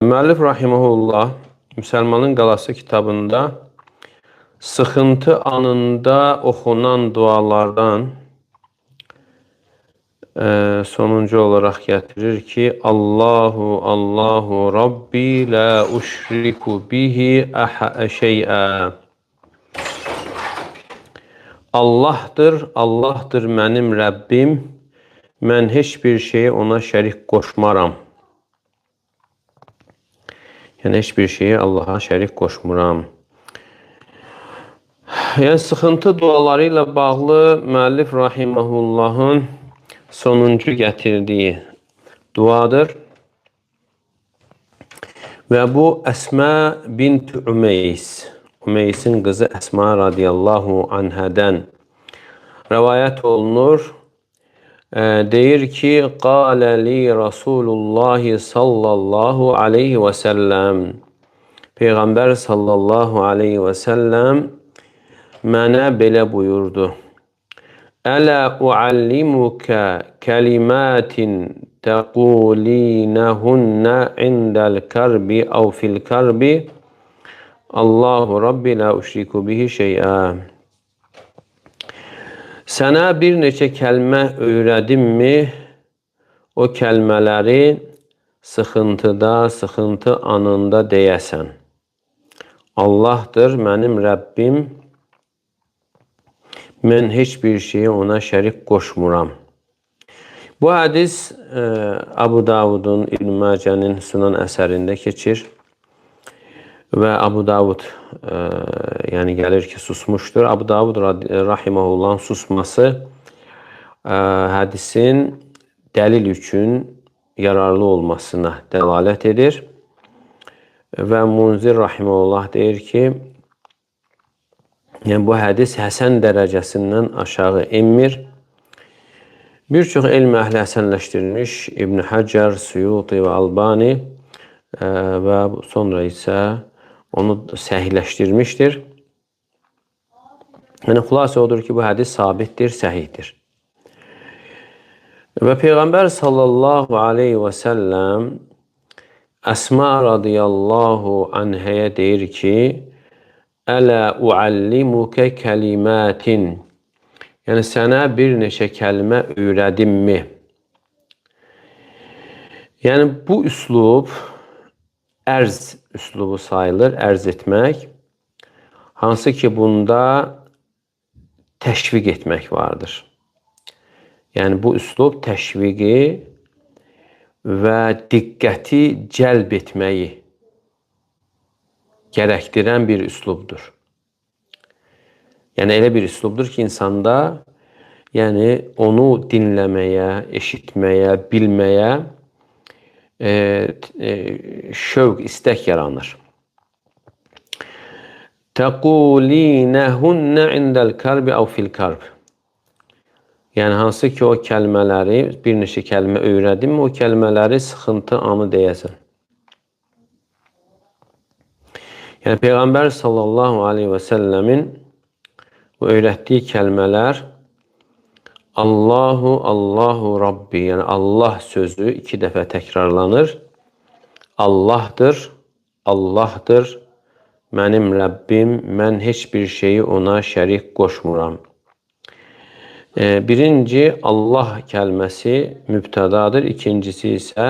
Müəllif rahimehullah Müsəlmanın Qalası kitabında sıxıntı anında oxunan dualardan sonuncu olaraq gətirir ki, Allahu Allahu Rabbi la uşriku bihi şey'a. Allahdır, Allahdır mənim Rəbbim. Mən heç bir şeyi ona şərik qoşmaram. Yəni heç bir şeyi Allaha şərik qoşmuram. Yəni sıxıntı duaları ilə bağlı müəllif rahimehullahın sonuncu gətirdiyi duadır. Və bu Əsmə bint Ümeys, Ümeysin qızı Əsma radiyallahu anhədən rəvayət olunur. Deyir ki, Qalə li Rasulullah sallallahu aleyhi və səlləm. Peyğəmbər sallallahu aleyhi və səlləm mənə belə buyurdu. Ələ uallimuka kəlimatin təqulinəhunə indəl kərbi əv fil kərbi Allahu Rabbi la uşriku bihi şey'ə. Sənə bir neçə kəlmə öyrədimmi? O kəlmələri sıxıntıda, sıxıntı anında deyəsən. Allahdır mənim Rəbbim. Mən heç bir şeyi ona şərik qoşmuram. Bu hədis Abu Davudun, İbn Macənin Sunan əsərində keçir. Və Abu Davud yəni gəlir ki, susmuşdur. Abu Davud rahimehullahın susması hədisin dəlil üçün yararlı olmasına dəlalət edir. Və Munzir rahimehullah deyir ki, yəni bu hədis həsən dərəcəsindən aşağı enmir. Bir çox elm əhli həsənləşdirilmiş İbn Həcər, Suyuti və Albani və sonra isə onu səhihləşdirmişdir. Yəni xülasə odur ki, bu hədis sabitdir, səhihdir. Və Peyğəmbər sallallahu aleyhi və səlləm Əsma radiyallahu anhəyə deyir ki, Ələ uallimuke kəlimətin. Yəni sənə bir neçə kəlmə öyrədimmi? Yəni bu üslub ərz üslubu sayılır, ərz etmək. Hansı ki bunda təşviq etmək vardır. Yəni bu üslub təşviqi və diqqəti cəlb etməyi gərəkdirən bir üslubdur. Yəni elə bir üslubdur ki, insanda yəni onu dinləməyə, eşitməyə, bilməyə şövq, istək yaranır. Təqulinəhunə indəl kərbi əv fil kərb. Yəni hansı ki o kəlmələri, bir neçə kəlmə öyrədim, o kəlmələri sıxıntı anı deyəsən. Yəni Peyğəmbər sallallahu aleyhi və səlləmin bu öyrətdiyi kəlmələr Allahu, Allahu Rabbi, yəni Allah sözü iki dəfə təkrarlanır. Allahdır, Allahdır, mənim Rəbbim, mən heç bir şeyi ona şərik qoşmuram. Birinci Allah kəlməsi mübtədadır, ikincisi isə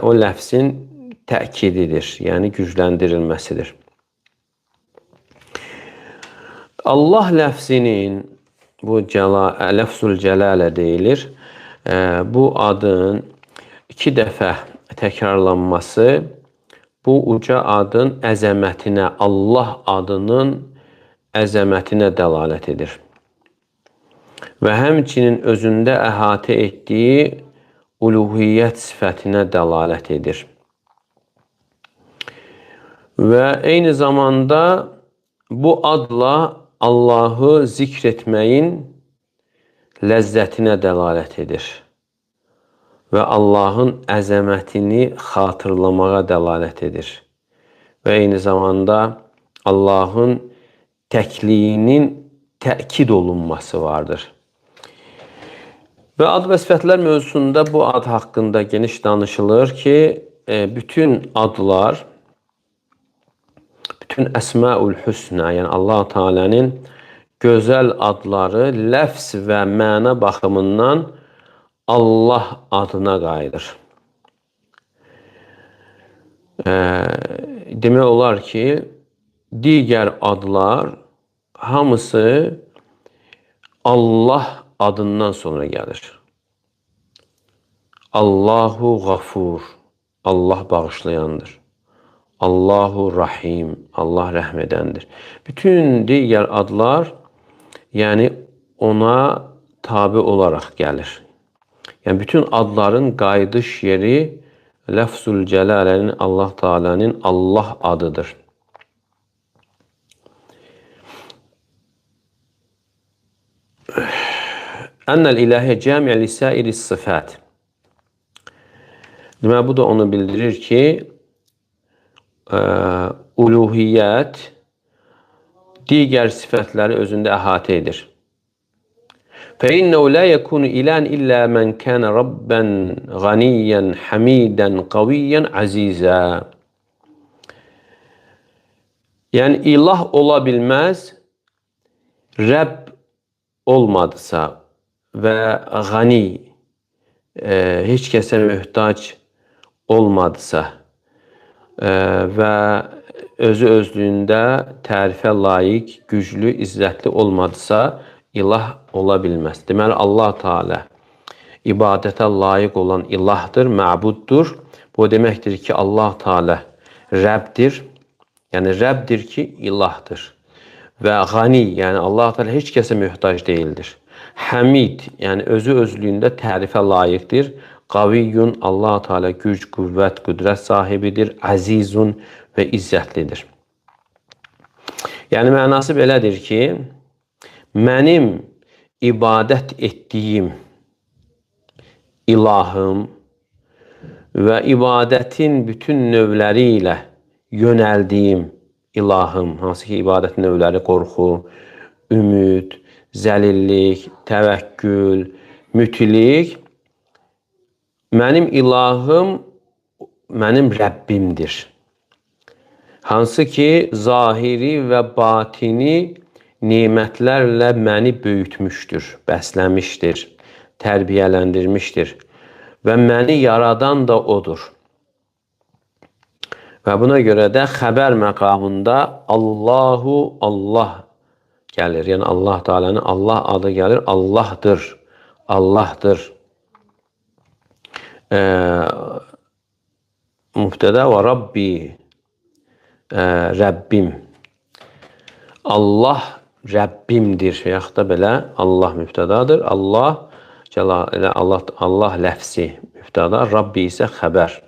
o ləfsin təkididir, yəni gücləndirilməsidir. Allah ləfsinin bu ləfzul cəlalə deyilir. Bu adın iki dəfə təkrarlanması bu uca adın əzəmətinə, Allah adının əzəmətinə dəlalət edir. Və həmçinin özündə əhatə etdiyi uluhiyyət sifətinə dəlalət edir. Və eyni zamanda bu adla Allahı zikr etməyin ləzzətinə dəlalət edir. Və Allahın əzəmətini xatırlamağa dəlalət edir. Və eyni zamanda Allahın təkliyinin təkid olunması vardır. Və ad və sifətlər mövzusunda bu ad haqqında geniş danışılır ki, bütün adlar, bütün Əsmaül Hüsna, yəni Allah Teala'nın gözəl adları ləfz və məna baxımından Allah adına qayıdır. Demək olar ki, digər adlar hamısı Allah adından sonra gəlir. Allahu Ğafur, Allah bağışlayandır. Allahu Rahim, Allah rəhm edəndir. Bütün digər adlar, yəni ona tabi olaraq gəlir. Yəni bütün adların qayıdış yeri Ləfzül Cəlalənin, Allah Teala'nın Allah adıdır. Ennel ilahe cami'e li sairi sıfat. Deməli, bu da onu bildirir ki, uluhiyyət digər sifətləri özündə əhatə edir. فَإِنَّهُ لَا يَكُونُ إِلَانْ إِلَّا مَنْ كَانَ رَبًّا غَنِيًّا حَمِيدًا قَوِيًّا عَزِيزًا. Yəni, ilah ola bilməz, Rəbb olmadısa və qani, heç kəsə möhtac olmadısa və özü özlüyündə tərifə layiq, güclü, izzətli olmadısa, ilah ola bilməz. Deməli, Allah Teala ibadətə layiq olan ilahdır, məbuddur. Bu deməkdir ki, Allah Teala Rəbdir. Yəni, Rəbdir ki, ilahdır. Və qani, yəni Allah Teala heç kəsə möhtac deyildir. Həmid, yəni özü özlüyündə tərifə layiqdir. Qaviyyun, Allah Teala güc, qüvvət, qüdrət sahibidir. Əzizun və izzətlidir. Yəni, mənası belədir ki, mənim ibadət etdiyim ilahım və ibadətin bütün növləri ilə yönəldiyim ilahım, hansı ki, ibadətin növləri qorxu, ümid, zəlillik, təvəkkül, mütilik, mənim ilahım, mənim Rəbbimdir. Hansı ki, zahiri və batini nemətlərlə məni böyütmüşdür, bəsləmişdir, tərbiyələndirmişdir və məni yaradan da odur. Və buna görə də xəbər məqamında Allahu Allah gəlir. Yəni Allah Teala'nın Allah adı gəlir. Allahdır. Allahdır. Mübtədə və Rabbi, Rəbbim. Allah Rəbbimdir. Yaxud da belə Allah mübtədadır. Allah, Allah ləfsi mübtəda, Rabbi isə xəbər.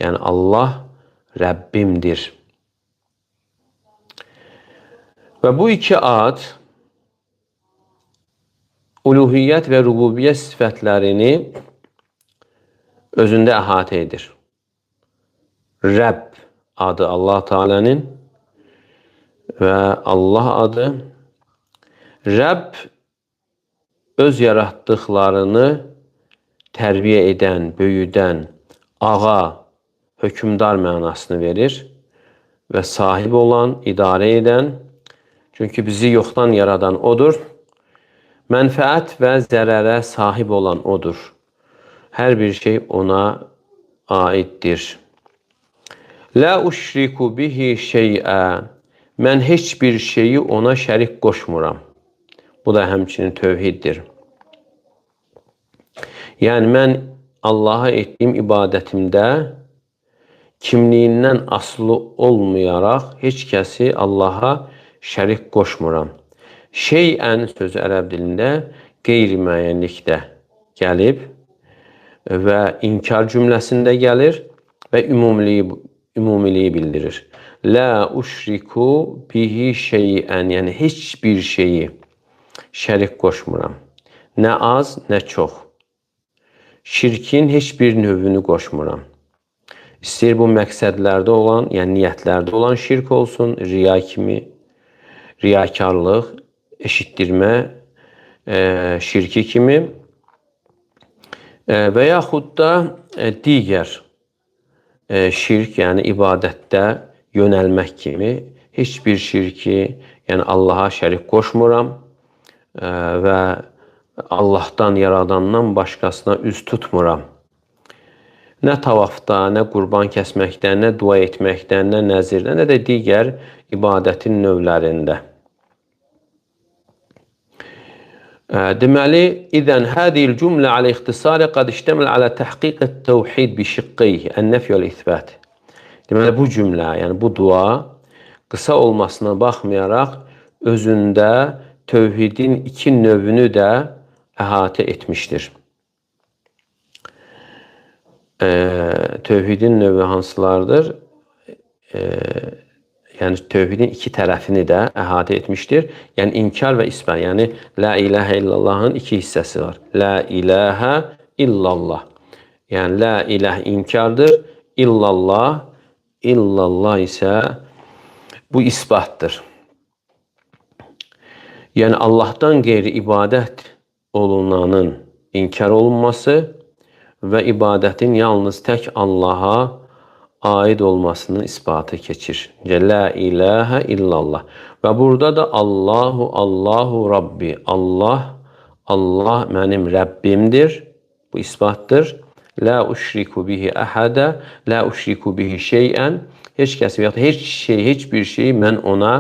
Yəni Allah Rəbbimdir. Və bu iki ad uluhiyyət və rububiyyət sifətlərini özündə əhatə edir. Rəbb adı Allah Teala'nın və Allah adı. Rəbb öz yaratdıqlarını tərbiyə edən, böyüdən, ağa, hökmdar mənasını verir və sahib olan, idarə edən, çünki bizi yoxdan yaradan odur, mənfəət və zərərə sahib olan odur. Hər bir şey ona aiddir. Lə uşriku bihi şeyə. Mən heç bir şeyi ona şərik qoşmuram. Bu da həmçinin tövhiddir. Yəni, mən Allaha etdiyim ibadətimdə kimliyindən asılı olmayaraq heç kəsi Allaha şərik qoşmuram. Şeyən sözü ərəb dilində qeyri-müəyyənlikdə gəlib və inkar cümləsində gəlir və ümumiliyi bildirir. Lə uşriku bihi şeyən, yəni heç bir şeyi şərik qoşmuram. Nə az, nə çox. Şirkin heç bir növünü qoşmuram. İstəyir bu məqsədlərdə olan, yəni niyyətlərdə olan şirk olsun, riya kimi, riyakarlıq, eşitdirmə şirki kimi və yaxud da digər şirk, yəni ibadətdə yönəlmək kimi heç bir şirki, yəni Allaha şərik qoşmuram və Allahdan, yaradandan başqasına üz tutmuram. Nə tavafda, nə qurban kəsməkdə, nə dua etməkdə, nə nəzirdə, nə də digər ibadətin növlərində. Deməli, إذن هذه الجملة على اختصار قد اشتمل على تحقيق التوحيد بشقيه النفي والإثبات. Deməli, bu cümlə, yəni bu dua qısa olmasına baxmayaraq özündə tövhidin iki növünü də əhatə etmişdir. Tövhidin növü hansılardır? Yəni tövhidin iki tərəfini də əhatə etmişdir. Yəni inkar və isbat. Yəni la ilahə illallahın iki hissəsi var. La ilahə illallah. Yəni la ilah inkardır, illallah, illallah isə bu isbatdır. Yəni Allahdan qeyri ibadət olunanın inkar olunması və ibadətin yalnız tək Allaha aid olmasının isbatı keçir. La ilahə illallah. Və burada da Allahu, Allahu Rabbi. Allah, Allah mənim Rəbbimdir. Bu isbatdır. La uşriku bihi əhədə, la uşriku bihi şeyən. Heç kəs və yaxud heç şey, heç bir şey mən ona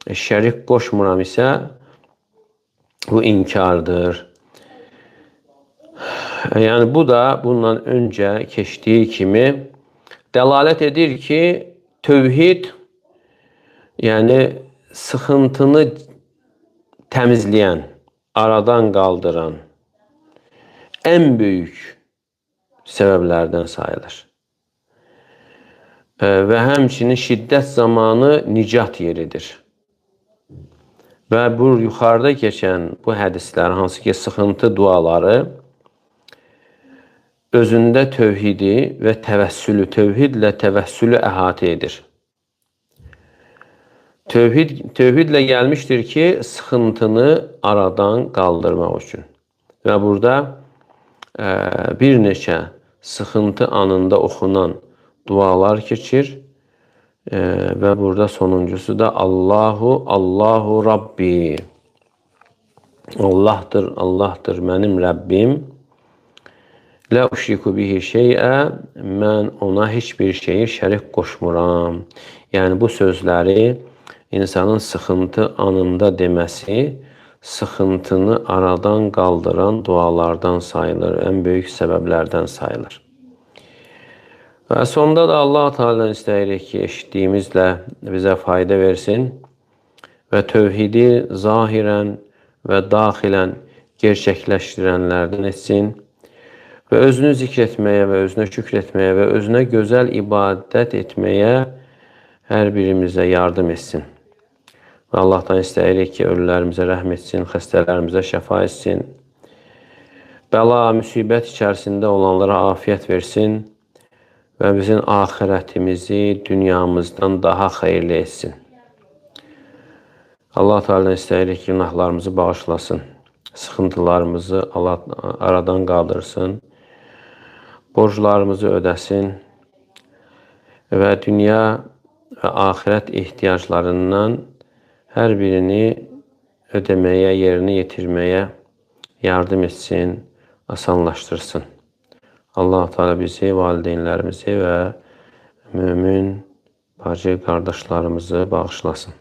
şərik qoşmuram isə bu inkardır. Yəni bu da bundan öncə keçdiyi kimi dəlalət edir ki, tövhid, yəni sıxıntını təmizləyən, aradan qaldıran ən böyük səbəblərdən sayılır. Və həmçinin şiddət zamanı nicat yeridir. Və bu yuxarıda keçən bu hədislər, hansı ki sıxıntı duaları, özündə tövhidi və təvəssülü, tövhidlə təvəssülü əhatə edir. Tövhidlə gəlmişdir ki, sıxıntını aradan qaldırmaq üçün. Və burada bir neçə sıxıntı anında oxunan dualar keçir və burada sonuncusu da Allahu, Allahu Rabbi. Allahdır, Allahdır mənim Rəbbim. La uşriku bihi şeyə, mən ona heç bir şeyi şərik qoşmuram. Yəni bu sözləri insanın sıxıntı anında deməsi, sıxıntını aradan qaldıran dualardan sayılır, ən böyük səbəblərdən sayılır. Və sonda da Allah Teala'dan istəyirik ki, eşitdiyimizlə bizə fayda versin və tövhidi zahirən və daxilən gerçəkləşdirənlərdən etsin. Və özünü zikr etməyə və özünə şükr etməyə və özünə gözəl ibadət etməyə hər birimizə yardım etsin. Və Allahdan istəyirik ki, ölülərimizə rəhm etsin, xəstələrimizə şəfa etsin, bəla, müsibət içərisində olanlara afiyyət versin və bizim axirətimizi dünyamızdan daha xeyirli etsin. Allah Teala'dan istəyirik ki, günahlarımızı bağışlasın, sıxıntılarımızı Allah aradan qaldırsın, borclarımızı ödəsin və dünya və axirət ehtiyaclarından hər birini ödəməyə, yerinə yetirməyə yardım etsin, asanlaşdırsın. Allah Teala bizi, valideynlərimizi və mömin bacı qardaşlarımızı bağışlasın.